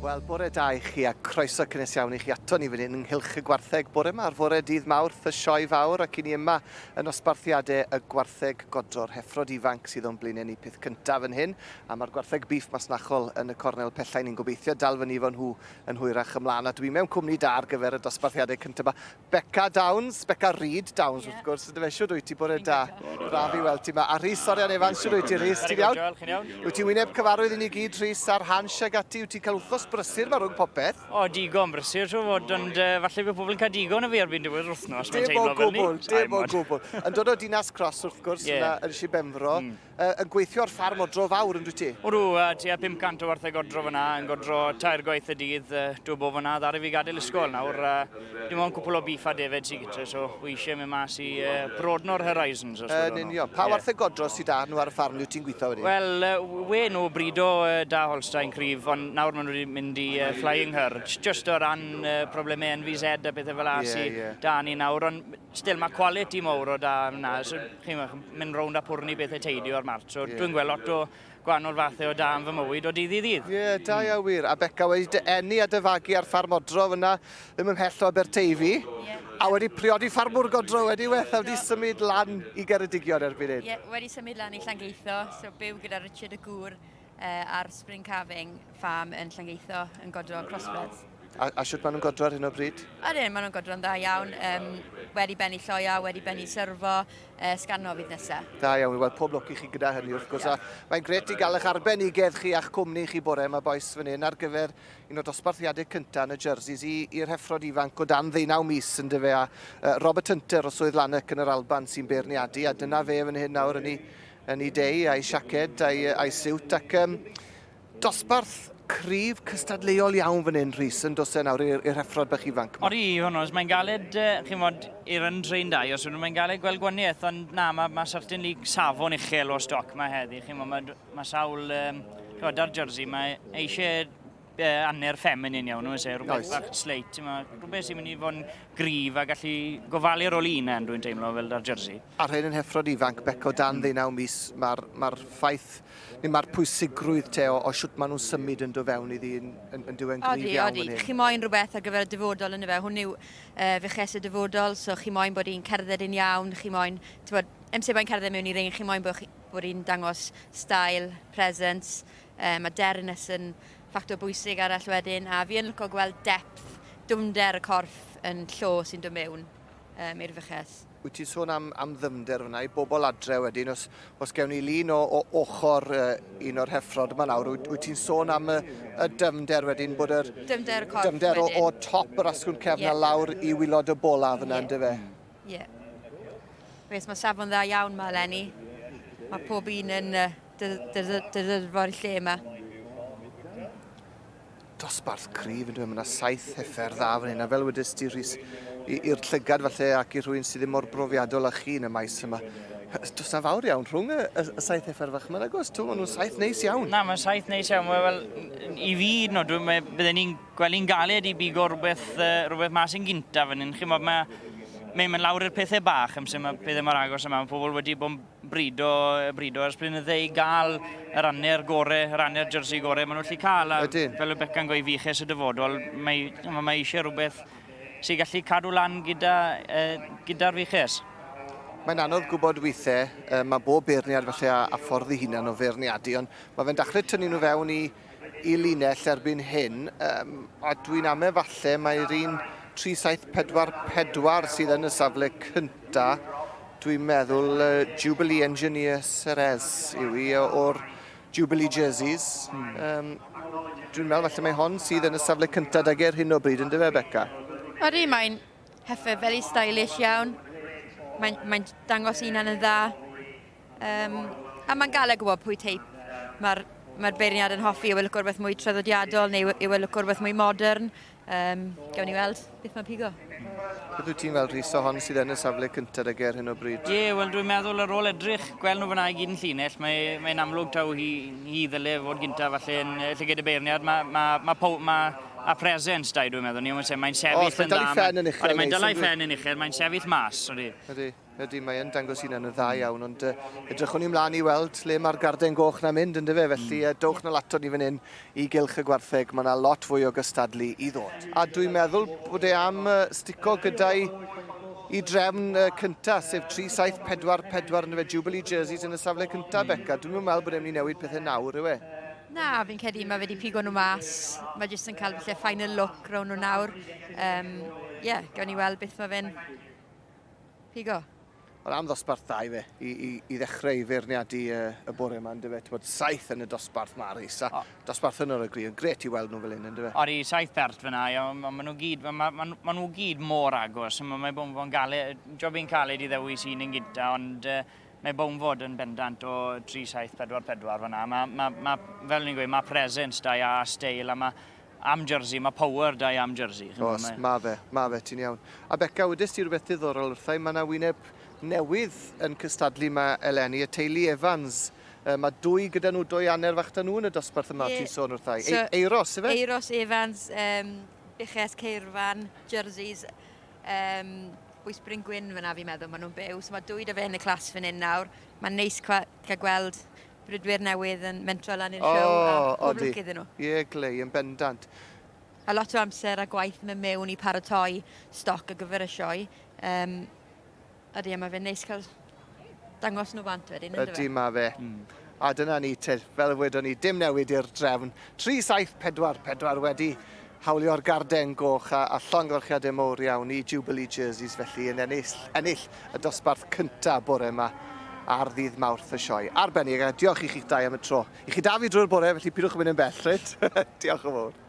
Wel, bore da i chi a croeso cynnes iawn i chi ato ni fan hyn yng Nghylch y Gwartheg. Bore yma ar fore dydd Mawrth y Sioe Fawr ac i ni yma yn nosbarthiadau y Gwartheg Godro'r Heffrod Ifanc sydd o'n blaenau ni peth cyntaf fan hyn a mae'r Gwartheg Bîff Masnachol yn y cornel pellau ni'n gobeithio dal fyny efo nhw yn hwyrach ymlaen a dwi mewn cwmni da ar gyfer y dosbarthiadau cyntaf yma. Beca Downs, Beca Reid Downs wrth gwrs, yndyfe? Shwd wyt ti? Bore da. Braf i weld ti 'ma. A Rhys Orian Evans, shwd wyt ti Rhys? Ti'n iawn? Joel, chi'n iawn? Wyt ti'n wyneb cyfarwydd i ni gyd Rhys, a'r Hansh ag ati, wyt ti'n cael wythnos brysur 'ma rhwng popeth? O, digon brysur, siŵr fod, ond uh, falle bydd pobl yn cael digon o fi erbyn diwedd yr wythnos, mae'n Dim o teimlo fel ni. gwbl, dim o gwbl. Yn dod o Dinas Cross wrth gwrs, Ie. yna yn Sir Benfro. Yn gweithio ar ffarm odro fawr, yn dwyt ti? Odw, uh, tua 500 o wartheg odro fyna, yn godro tair gwaith y dydd, uh, dwi'n bod fyna, ddaru fi gadael ysgol nawr, uh, dim ond cwpl o beef a defaid sy'n gytre, so wy eisiau mynd mas i uh, broadno'r horizons. Os Yn union. Pa yeah. wartheg godro sydd da nhw ar y ffarm le wyt ti'n gweithio wedyn? Wel, uh, we nhw brido uh, da Holstein cryf, ond nawr maen nhw wedi mynd i uh, Flying Herd, just o ran uh, problemau NVZ a bethau fel 'a yeah, sydd yeah. da ni nawr, ond still mae quality mowr o da yna, so chi'n mynd rownd a pwrnu bethau teidi o'r mart, so yeah. dwi'n gweld lot o gwahanol fathau o da yn fy mywyd o dydd i ddydd. Ie, yeah, da iawn wir. A Beca wedi dy eni a dy fagu ar ffarm odro fyna, ddim ymhell o Aberteifi, yeah. a wedi priodi ffarmwr godro wedi weth, a wedi symud lan i Geredigion erbyn hyn. Ie, yeah, wedi symud lan i Llangeitho, so byw gyda Richard y gŵr uh, ar Spring Calving Farm yn Llangeitho yn godro crossbreds. A, a shwt maen nhw'n godro ar hyn o bryd? Ydyn, maen nhw'n godro'n dda iawn. Um, wedi bennu lloia, wedi bennu syrfo, uh, sgano fydd nesaf. Da iawn, wel pob lwc i chi gyda hynny wrth gwrs. Yeah. A mae'n gret i gael eich arbenigedd chi a'ch cwmni chi bore yma bois fan hyn ar gyfer un o'r dosbarthiadau cyntaf yn y jerseys i'r heffrod ifanc o dan ddeunaw mis yn dyfe a uh, Robert Hunter o Swydd Lanark yn yr Alban sy'n beirniadu a dyna fe fan hyn nawr yn ei, yn ei dei a'i siaced a'i, a'i siwt ac um, Dosbarth cryf cystadleuol iawn fan hyn, Rhys, yn does e nawr i'r heffrod bach ifanc 'ma? Odi, hwnnw, mae'n galed, chi'n fod, i'r untrained eye, os mae'n galed gweld gwaniaeth, ond na, mae, mae certainly safon uchel o stoc mae heddi, chi'n fod, mae, mae sawl, um, chi'n fod, ar jersey, mae eisiau uh, anner feminin iawn, oes e, rhywbeth bach sleit, rhywbeth sy'n mynd i fod yn gryf a gallu gofalu ar ôl un en, dwi'n teimlo, fel dar jersey. A'r rhain yn heffrod ifanc, Beco, dan ddeunaw mis, mae'r mae ffaith neu mae'r pwysigrwydd te o, o shwt maen nhw'n symud yn dod fewn iddi yn, yn, yn diwen gryf Odi, iawn odi. fan hyn. Chi moyn rhywbeth ar gyfer y dyfodol yn y fe. Hwn yw uh, fuches y dyfodol, so chi moyn bod hi'n cerdded yn iawn, chi moyn, ti'n bod, amser mae'n cerdded mewn i ring, chi moyn bod, bod hi'n dangos style, presence, um, mae deryness yn ffactor bwysig arall wedyn, a fi yn licio gweld depth, dwfnder y corff yn llo sy'n dod mewn um, i'r fuches. Wyt ti'n sôn am, am ddyfnder fyna i bobl adre wedyn, os, os gewn ni lun o, o ochr uh, un o'r heffrod yma nawr, wyt, wyt ti'n sôn am y, y dyfnder wedyn, bod yr dyfnder y corff dyfnder o, o top yr asgwrn cefn yeah. a lawr i wylod y bola fyna, yeah. yndyfe? Ie. Yeah. Wes, mae safon dda iawn ma eleni. Mae pob un yn uh, dyrfo'r lle yma. Dosbarth cryf yn dweud, mae yna saith heffer dda fan hyn, a fel wedys ti Rhys, i'r llygad falle ac i rhywun sydd ddim mor brofiadol â chi yn y maes yma, does na fawr iawn rhwng y, y, y saith heffer fach yma, nag oes? Maen nhw'n saith neis iawn. Na, mae'n saith neis iawn. Wel, i fi, no, dwi'n, bydden ni'n gweld hi'n galed i bigo rhywbeth, uh, rhywbeth mas yn gyntaf fan hyn. Chi'n bod, mae, mae'n mynd lawr i'r pethau bach amser mae pethau mor agos yma. Mae pobl wedi bod yn brido, brido ers blynydde i gael yr anner gore, yr anner jersey gore maen nhw'n gallu cael. A Ydyn. fel y Beca'n gweud fuches y dyfodol, mae, mae eisiau rhywbeth sy'n gallu cadw lan gyda, uh, gyda'r fuches. Mae'n anodd gwybod weithiau, uh, mae bob beirniad falle a, a ffordd ei hunan o feirniadu, ond mae fe'n dechrau tynnu nhw fewn i, i linell erbyn hyn, um, a dwi'n ame falle mae'r un 3744 sydd yn y safle cynta, dwi'n meddwl uh, Jubilee Engineer Ceres yw hi o'r Jubilee Jerseys. Mm. Um, dwi'n meddwl falle mae hon sydd yn y safle cyntaf dag ar hyn o bryd, yn dyfe, Beca? Odi, mae'n heffer very stylish iawn. Mae'n mae dangos hunan yn dda. Um, a mae'n galed gwybod pwy teip mae'r mae beirniad yn hoffi, yw e lwco rhywbeth mwy traddodiadol neu yw e lwco rhywbeth mwy modern. Um, gawn ni weld beth mae'n pigo. Beth wyt ti'n fel Rhys o hon sydd yn y safle cyntaf ag ar hyn o bryd? Ie, yeah, wel dwi'n meddwl ar ôl edrych, gweld nhw fyna i gyd yn llinell, mae'n mae amlwg taw hi, hi ddyle fod gyntaf falle yn llygad y beirniad. Mae ma, ma, ma, ma, a presence da i dwi'n meddwl. Mae'n sefyll oh, yn dda. Mae'n dal ei ffen yn uchel. Mae'n dal ei ffen yn uchel, mae'n sefyll mas. Ydy. Ydy. ydy, mae yn dangos hunan yn dda iawn, ond uh, edrychwn ni mlaen i weld le mae'r garden goch na mynd, ynddo fe, felly uh, dowch nôl ato ni fan hyn i gylch y gwartheg, mae yna lot fwy o gystadlu i ddod. A dwi'n meddwl bod e am uh, stico gyda'i i drefn uh, cynta, sef 3-7-4-4 ynddo fe, Jubilee Jerseys yn y safle cynta, mm. Beca. Dwi'n meddwl bod e'n mynd i newid pethau nawr, yw e? Na, fi'n credu mae fe wedi pigo nhw mas. Mae jyst yn cael falle final look rown nhw nawr. Um, yeah, gawn ni weld beth mae fe'n pigo. Ond am ddosbarth da i fe, i, i, i ddechrau i feirniadu y, y bore yma, ynddo fe? Ti'n saith yn y dosbarth Maris, a oh. dosbarth yn o'r agri, yn gret i weld nhw fel hyn, ynddo fe? Ori, saith pert fyna, ma, ma nhw gyd, ma, ma, ma nhw gyd mor agos, mae ma bon fo'n galed, job i'n caled i ddewis un yn gynta, ond uh, mae bon fod yn bendant o 3-7-4-4 fyna. Mae, ma, ma, fel ni'n gweud, mae presence da i a steil, a mae am Jersey, mae power da i am Jersey. Oes, mae fe, mae fe, ti'n iawn. A Beca, wedys ti rhywbeth diddorol wrtha i, mae yna wyneb newydd yn cystadlu yma eleni, y teulu Evans. Mae dwy gyda nhw, dwy anner fach da nhw yn y dosbarth yma, yeah. ti'n sôn wrtha i. So, e Eiros, ife? Eiros Evans, um, Buches Ceirfan, Jerseys, um, bwys Bryn Gwyn fyna fi'n meddwl, maen nhw'n byw. So mae dwy da fe yn y clas fan hyn nawr. Mae'n neis cael gweld brydwyr newydd yn mentro lan i'r show a pob lwc iddyn nhw. Ie, glei, yn bendant. A lot o amser a gwaith yn mynd mewn i paratoi stoc ar gyfer y sioe. Um, ydy, a mae fe'n neis cael dangos nhw bant wedyn, ynddo fe? Ydy, mae fe. Mm. A dyna ni, te, fel y wedon ni, dim newid i'r drefn. 3, 7, 4, 4 wedi hawlio'r garden goch a, a llongyfarchiadau mowr iawn i Jubilee Jerseys felly yn ennill, ennill y dosbarth cyntaf bore yma ar ddydd Mawrth y sioe. Arbennig, a diolch i chi'ch dau am y tro. I chi da fi drwy'r bore, felly pidwch yn mynd yn bell, reit? diolch yn fawr.